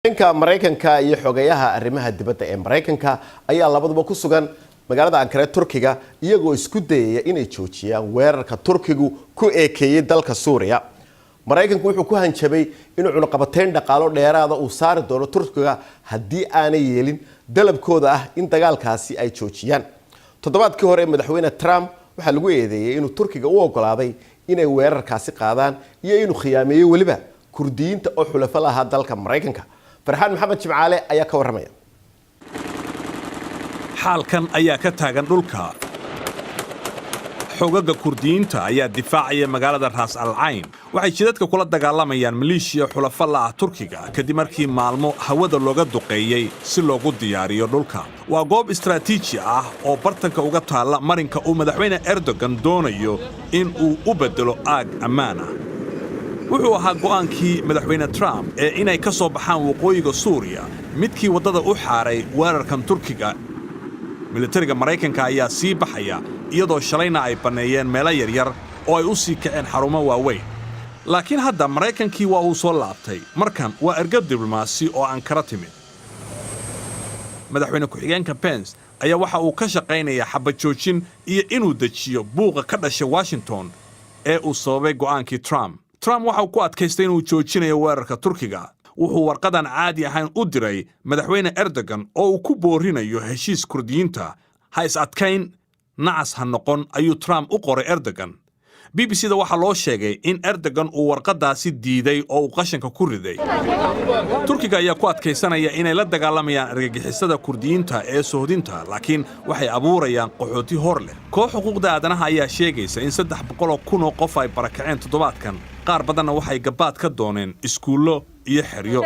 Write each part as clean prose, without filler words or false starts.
Ka Maraykanka iyo xogayaha arrimaha dibadda ee Maraykanka ayaa labaduba ku sugan magaalada Ankara, Turkiga, iyagoo isku dayaya inay joojiyaan weerarka Turkigu ku eekeeyey dalka Suuriya. Maraykanku wuxuu ku hanjabay inuu cunaqabateyn dhaqaalo dheeraada uu saari doono Turkiga haddii aanay yeelin dalabkooda ah in dagaalkaasi ay joojiyaan. Toddobaadkii hore, Madaxweyne Trump waxaa lagu eedeeyey inuu Turkiga u ogolaaday inay weerarkaasi qaadaan iyo inuu khiyaameeyey weliba Kurdiyiinta oo xulafo lahaa dalka Maraykanka. Farxaan Maxamed Jimcaale ayaa ka warramaya. Xaalkan ayaa ka taagan dhulka. Xoogagga Kurdiyiinta ayaa difaacaya magaalada Raas Alcayn. Waxay jidadka kula dagaalamayaan maleeshiya xulafo la'ah Turkiga, kadib markii maalmo hawada looga duqeeyey si loogu diyaariyo dhulka. Waa goob istraatiiji ah oo bartanka uga taalla marinka uu Madaxweyne Erdogan doonayo in uu u beddelo aag ammaan ah. Wuxuu ahaa go'aankii Madaxweyne Trump ee inay ka soo baxaan waqooyiga Suuriya midkii waddada u xaaray weerarkan Turkiga. Militariga Maraykanka ayaa sii baxaya, iyadoo shalayna ay banneeyeen meelo yaryar oo ay u sii kaceen xarumo waaweyn. Laakiin hadda Maraykankii waa uu soo laabtay. Markan waa ergo diblomaasi oo Ankara timid. Madaxweyne ku-xigeenka Pence ayaa waxa uu ka shaqaynayaa xabad joojin iyo inuu dejiyo buuqa ka dhashay Washington ee uu sababay go'aankii Trump. Trump waxa uu ku adkaystay inuu joojinayo weerarka Turkiga. Wuxuu warqadan caadi ahayn u diray Madaxweyne Erdogan oo uu ku boorinayo heshiis Kurdiyiinta. "Ha is adkayn, nacas ha noqon," ayuu Trump u qoray Erdogan. BBC da waxaa loo sheegay in Erdogan uu warqaddaasi diiday oo uu qashinka ku riday. Turkiga ayaa ku adkaysanaya inay la dagaalamayaan argagixisada Kurdiyiinta ee sohdinta, laakiin waxay abuurayaan qaxooti hor leh. Koox xuquuqda aadanaha ayaa sheegaysa in 300,000 oo qof ay barakaceen toddobaadkan. Qaar badanna waxay gabaad ka dooneen iskuullo iyo xeryo.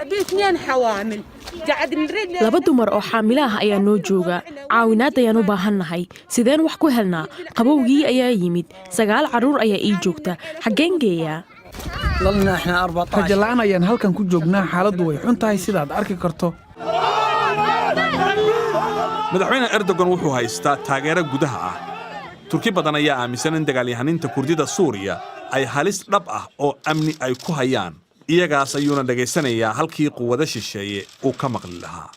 Laba dumar oo xaamilo ah ayaa noo jooga. Caawinaad ayaan u baahannahay. Sideen wax ku helnaa? Qabowgii ayaa yimid. Sagaal carruur ayaa ii joogta. Xaggeen geeyaa? Rajo la'aan ayaan halkan ku joognaa. Xaaladdu way xun tahay, sidaad arki karto. Madaxweyne Erdogan wuxuu haystaa taageero gudaha ah. Turki badan ayaa aaminsan in dagaalyahaniinta Kurdida Suuriya ay halis dhab ah oo amni ay ku hayaan. Iyagaas ayuuna dhegaysanayaa halkii quwado shisheeye uu ka maqli lahaa.